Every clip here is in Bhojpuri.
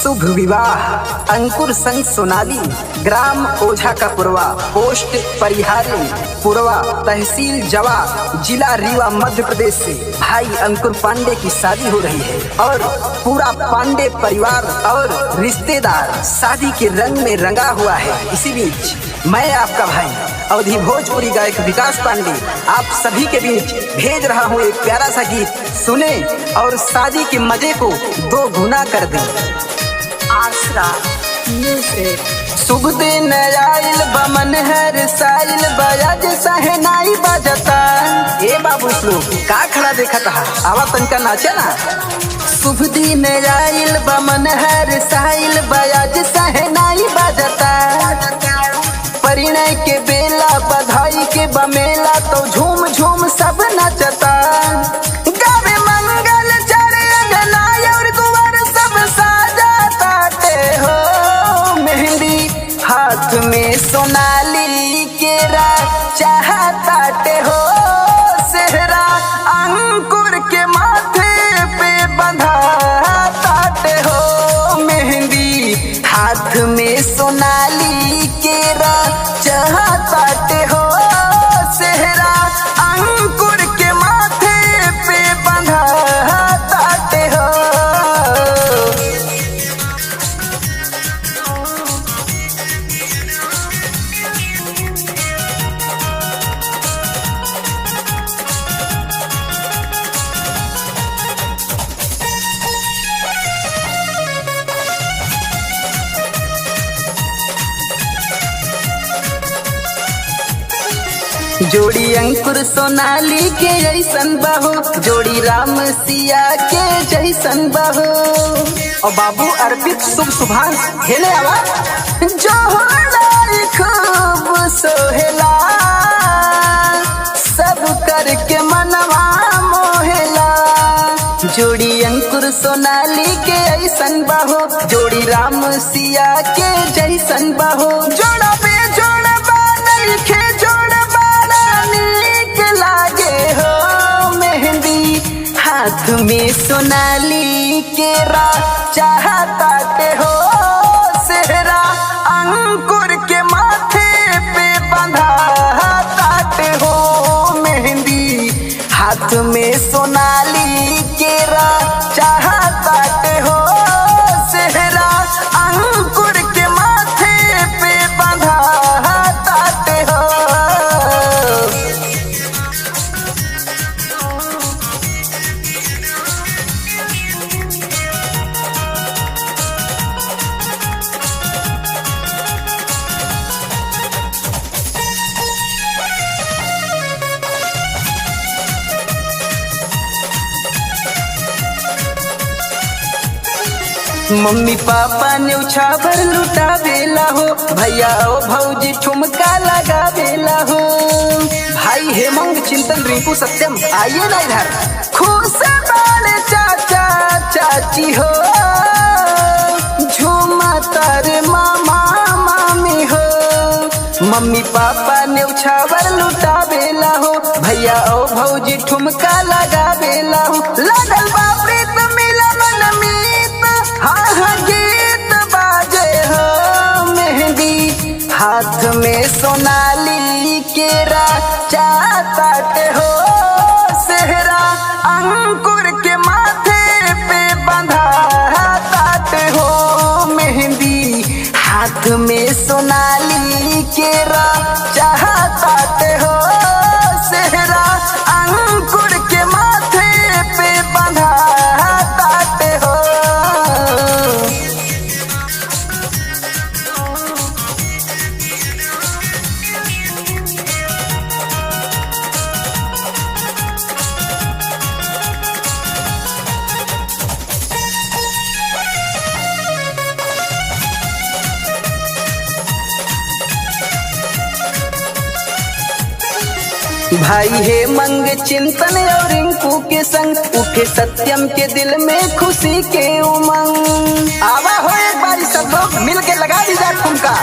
शुभ विवाह अंकुर संग सोनाली, ग्राम ओझा का पुरवा, पोस्ट परिहारी पुरवा, तहसील जवा, जिला रीवा, मध्य प्रदेश से भाई अंकुर पांडे की शादी हो रही है और पूरा पांडे परिवार और रिश्तेदार शादी के रंग में रंगा हुआ है। इसी बीच मैं आपका भाई अवधि भोजपुरी गायक विकास पांडे आप सभी के बीच भेज रहा हूँ एक प्यारा सा गीत। सुने और शादी के मजे को दो गुना कर दें। आसरा म्यूजिक। शुभ दिन आइल बमन हर साइल बयाज सहनाई बजता। ए बाबू श्लोक का खड़ा देखत हा, आवा तनका नाचे ना। शुभ दिन आइल बमन हर साइल बयाज सहनाई बजता। परिणय के बेला बधाई के बमेला तो झूम झूम सब नचता। गावे मंगल चढ़ अंगना और दुआर सब साजाते हो। मेहंदी हाथ में सोनाली के चाहताटे हो। सेहरा अंकुर के माथे पे बंधा ताटे हो। मेहंदी हाथ में सोनाली के चाहताटे हो। सेहरा अंकुर के माथे पे बंधा ताटे हो। जोड़ी अंकुर सोनाली के जैसन बहो, जोड़ी राम सिया के जैसन बहो। और बाबू अर्पित शुभ सुभाष हेले आवा। जो खूब सोहेला सब करके मनवा मोहेला। जोड़ी अंकुर सोनाली के ऐसन बहो, जोड़ी राम सिया के जैसन बहो। जोड़ा पे जोड़ा नइखे जोड़ा बड़ा नीक लागे हो। मेहंदी हाथ में सोनाली के चाहताटे हो। सेहरा अंकुर के माथे पे बंधा ताटे हो। मेहंदी हाथ में सोनाली के चाहताटे हो। सेहरा अंकुर के माथे पे बंधा ताटे हो। मम्मी पापा ने उछावर लुटावेला हो, भैया ओ भौजी ठुमका लगावेला हो। भाई हेमंग चिंतन रिंकू सत्यम आइए ना इधर। खुश बाल चाचा चाची हो, झूमा तारे मामा मामी हो। मम्मी पापा ने उछावर लुटावेला हो, भैया ओ भौजी ठुमका लगावेला हो। लगल बा प्रीत मिला मन मीत, हाँ हाँ गीत बाजे हो। मेहंदी हाथ में सोनाली के चाहताटे हो। सेहरा अंकुर के माथे पे बंधा ताटे हो। मेहंदी हाथ में सोनाली के चाहताटे हो। सेहरा अंकुर के माथे पे बंधा ताटे हो। भाई हे मंग चिंतन और रिंकू के संग, उठे सत्यम के दिल में खुशी के उमंग। आवा हो एक बारी सब लोग मिल के लगा दीजा ठुमका।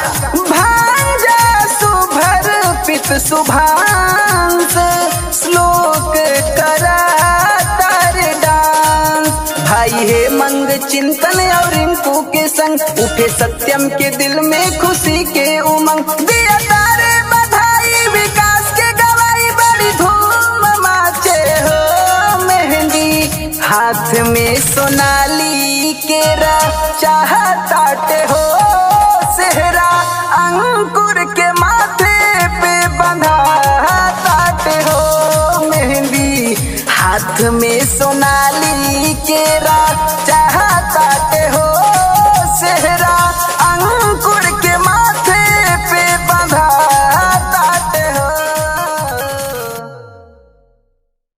भांजा सुभर पित सुभांस श्लोक करा तर डांस। भाई भाई हेमंग चिंतन और रिंकू के संग, उठे सत्यम के दिल में खुशी के उमंग। दिया तारे बधाई विकास के गवाई, बड़ी धूम माचे हो मेहंदी। हाथ में सोनाली के चाहताटे हो सेहरा, अंकुर के माथे पे बंधा ताटे हो मेहंदी। हाथ में सोनाली के चाहताटे।